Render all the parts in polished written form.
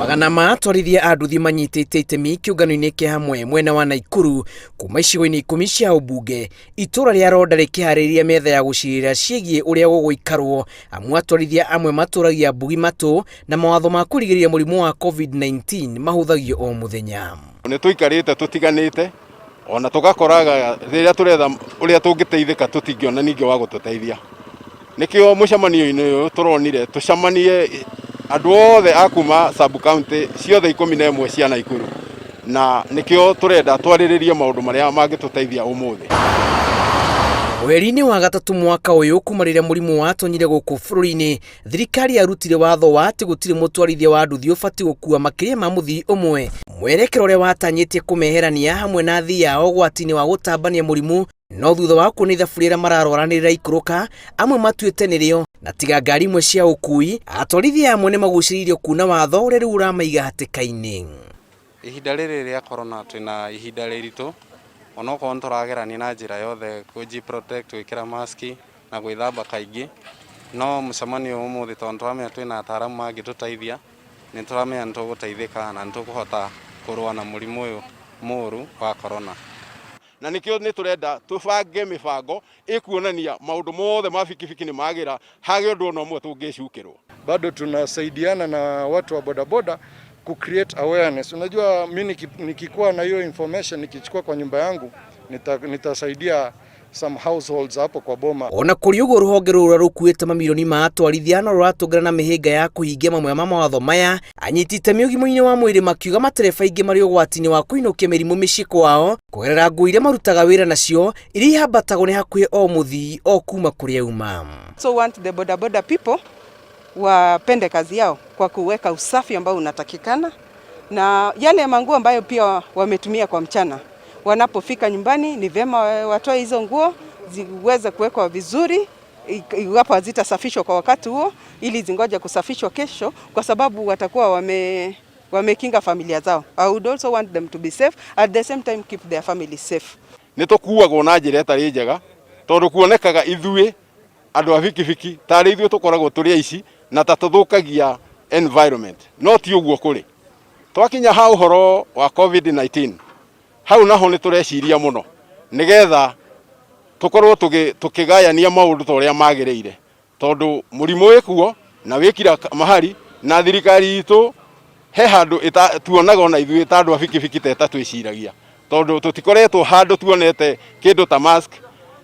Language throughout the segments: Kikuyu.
Magana ma atwarithia a nduthi manyitĩte itemi kĩũngano-inĩ kĩa hamwe mwena wa Naikuru kuma icigo-inĩ ikũmi cia ũmbunge itũra rĩa Ronda rĩkĩharĩria metha ya gũcirĩra ciĩgiĩ ũrĩa gũgũikarwo amu atwarithia amwe matũragia mbugi matũ na mawatho ma kũrigĩrĩria mũrimũ wa COVID-19 mahũthagio o mũthenya. Nĩ tũikarĩte tũtiganĩte ona tũgakoraga rĩrĩa tũretha ũrĩa tũngĩteithĩka tũtingĩona ningĩ wa gũtũteithia. Nĩkĩo mũcemanio-inĩ ũyũ tũronire tũcemanie andũ othe a kuma sub county ciothe 11 cia Naikuru, na nĩkĩo tũrenda twarĩrĩrie maũndũ marĩa mangĩtũteithia ũmũthĩ. Mweri-inĩ wa gatatũ mwaka ũyũ kuma rĩrĩa mũrimũ watonyire gũkũ bũrũri-inĩ, thirikari yarutire watho wa atĩ gũtirĩ mũtwarithia wa nduthi ũbatiĩ gũkua makĩria ma mũthii ũmwe, mwerekera ũrĩa watanyĩtie kũmeherania hamwe na athii ao ũgwati-inĩ wa gũtambania mũrimũ. No thutha wa kuona ithabu rĩrĩa mararwara nĩ rĩraikũrũka, amwe matuĩte nĩrĩo, na tiga ngari imwe cia ũkui, atwarithia amwe nĩ magucĩrĩirio kuna watho ũrĩa rĩu ũramaiga hatĩka-inĩ. Ihinda rĩrĩ rĩa corona twĩna ihinda rĩritũ, onokorwo nĩ tũragerania na njĩra yothe kũji protect, gwĩkĩra mask na gwĩthamba kaingĩ, no mũcemanio ũyũ ũmũthĩ tondũ nĩtũramenya twĩna ataaramu mangĩtũteithia, nĩ tũramenya nĩ tũgũteithĩka na nĩ tũkũhota kũrũa na mũrimũ ũyũ mũru wa corona. Na nĩkĩo nĩ tũrenda tũbange mĩbango ĩkuonania maũndũ mothe ma bikibiki nĩ magĩra, hage ũndũ ona ũmwe tũngĩcukĩrwo. Bado tunasaidiana na watu wa bodaboda ku create awareness. Unajua mi nikikuwa na hiyo information nikichukua kwa nyumba yangu nitasaidia some households hapo kwa boma. Ona kũrĩ ũguo, rũhonge rũrũ rũkuĩte mamirioni ma atwarithia no rũratũngana na mĩhĩnga ya kũhingia mamwe ma mawatho maya. Anyiti itemi ũgima-inĩ wa mwĩrĩ makiuga matereba aingĩ marĩ ũgwati-inĩ wa kũinũkia mĩrimũ mĩciĩ kwao kũgerera nguo iria marutaga wĩra nacio, iria ihambatagwo nĩ hakuhĩ o mũthii o kuma kũrĩa uma. So want the boda boda people wapende kazi yao kwa kuweka usafi ambao unatakikana, na yale manguo ambayo pia wametumia kwa mchana, wanapofika nyumbani ni vyema watoe hizo nguo ziweze kuwekwa vizuri iwapo hazitasafishwa kwa wakati huo, ili zingoje kusafishwa kesho, kwa sababu watakuwa wamekinga familia zao. I would also want them to be safe, at the same time keep their families safe. Nĩ tũkuagwo na njĩra ĩtarĩ njega, tondũ kuonekaga ithuĩ andũ a bikibiki tarĩ ithuĩ tũkoragwo tũrĩ aici na ta tũthũkagia environment, no ti ũguo kũrĩ. Twakinya ha ũhoro wa COVID-19, hau naho nĩ tũreciria mũno nĩgetha tũkorwo tũkĩgayania maũndũ ta ũrĩa magĩrĩire, tondũ mũrimũ wĩkuo na wĩkira mahari, na thirikari itũ he handũ tuonaga ona ithuĩ ta andũ a bikibiki ta ĩtatwĩciragia, tondũ tũtikoretwo handũ tuonete kĩndũ ta mask.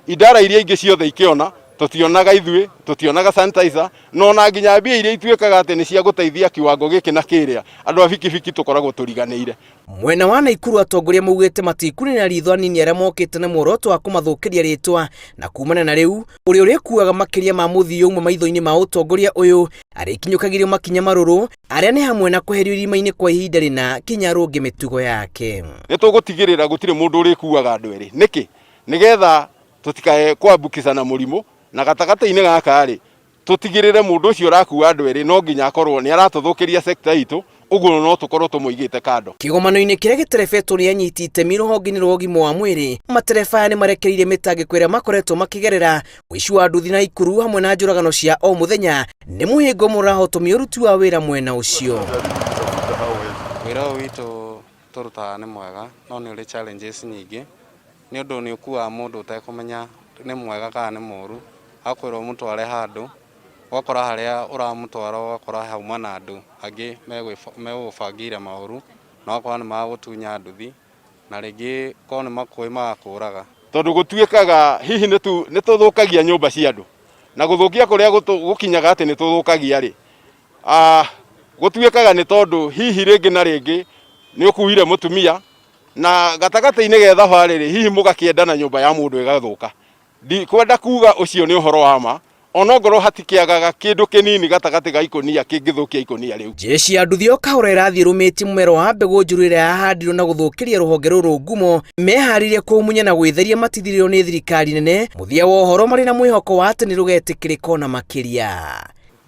Idara iria ingĩ ciothe ikĩona, tũtionaga ithuĩ, tũtionaga sanitizer, no na nginya mbia iria ituĩkaga atĩ nĩ cia gũteithia kiwango gĩkĩ na kĩrĩa, andũ a bikibiki tũkoragwo tũriganĩire. Mwena wa Naikuru atongoria maugĩte matikunĩra ritho anini arĩa mokĩte na muoroto wa kũmathũkĩria rĩtwa, na kumana na rĩu ũrĩa ũrĩkuaga makĩria ma mũthii ũmwe maitho-inĩ ma ũtongoria ũyũ arĩkinyũkagĩrio makinya marũrũ, arĩa nĩ hamwe na kweherio irima-inĩ kwa ihinda rĩna kinya arũnge mĩtugo yake. Nĩ tũgũtigĩrĩra gũtirĩ mũndũ ũrĩkuaga andũ erĩ. Nĩkĩ? Nĩgetha tũtikae kwambukicana mũrimũ, na gatagatĩ-inĩ gaka rĩ, tũtigĩrĩre mũndũ ũcio ũrakua andũ erĩ no nginya akorwo nĩ aratũthũkĩria sector itũ, ũguo no tũkorwo tũmũigĩte kando. Kĩgomano-inĩ kĩrĩa gĩterebetwo nĩ anyiti itemi rũhonge-inĩ rwa ũgima wa mwĩrĩ, matereba aya nĩ marekereirie mĩtangĩko ĩrĩa makoretwo makĩgerera, ũici wa nduthi na ikuru hamwe na njũragano cia o mũthenya nĩ mũhĩnga ũmwe ũrahotomia ũruti wa wĩra mwena ũcio. Wĩra ũyũ witũ tũrutaga nĩ mwega, no nĩ ũrĩ challenges nyingĩ, nĩ ũndũ nĩ ũkuaga mũndũ ũtekũmenya nĩ mwega kana nĩ mũru, akwĩrwo ũmũtware handũ, ũgakora harĩa ũramũtwara ũgakora hauma na andũ angĩ megũgũbangĩire maũru, na ũgakora nĩ magũtunya nduthi, na rĩngĩ korwo nĩ makũĩ magakũraga. Tondũ gũtuĩkaga hihi nĩ tũthũkagia nyũmba cia andũ, na gũthũkia kũrĩa gũkinyaga atĩ nĩ tũthũkagia rĩ, gũtuĩkaga nĩ tondũ hihi rĩngĩ na rĩngĩ nĩ ũkuire mũtumia, na gatagatĩ-inĩ ge thabarĩ rĩ, hihi mũgakĩenda na nyũmba ya mũndũ ĩgathũka. Ndikwenda kuga ũcio nĩ ũhoro wa ma, onongorwo hatikĩagaga kĩndũ kĩnini gatagatĩ ga ikũnia kĩngĩthũkia ikũnia rĩu. Jeshi ya nduthi o kahora ĩrathiĩ ĩrũmĩtie mũmero wa mbegũ njũru ĩrĩa yahandirwo na gũthũkĩria rũhonge rũrũ ngumo, meharĩirie kũũmunya na gwĩtheria matithirĩrwo nĩ thirikari nene. Mũthia wa ũhoro marĩ na mwĩhoko wa atĩ nĩ rũgetĩkĩrĩka ona makĩria.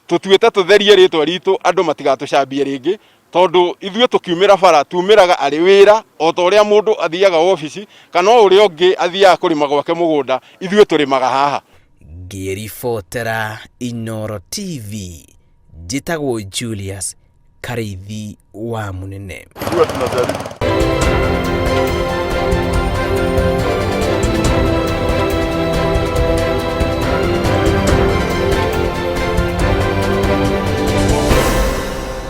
Tũtuĩte tũtherie rĩtwa ritũ, andũ matigatũcambie rĩngĩ, tondũ ithuĩ tũkiumĩra bara tumĩraga arĩ wĩra o ta ũrĩa mũndũ athiaga obici kana o ũrĩa ũngĩ athiaga kũrĩma gwake mũgũnda, ithuĩ tũrĩmaga haha. Ngĩribotera Inooro TV, njĩtagwo Julius. Karĩithi wa Mũnene. Huwa tunajaribu.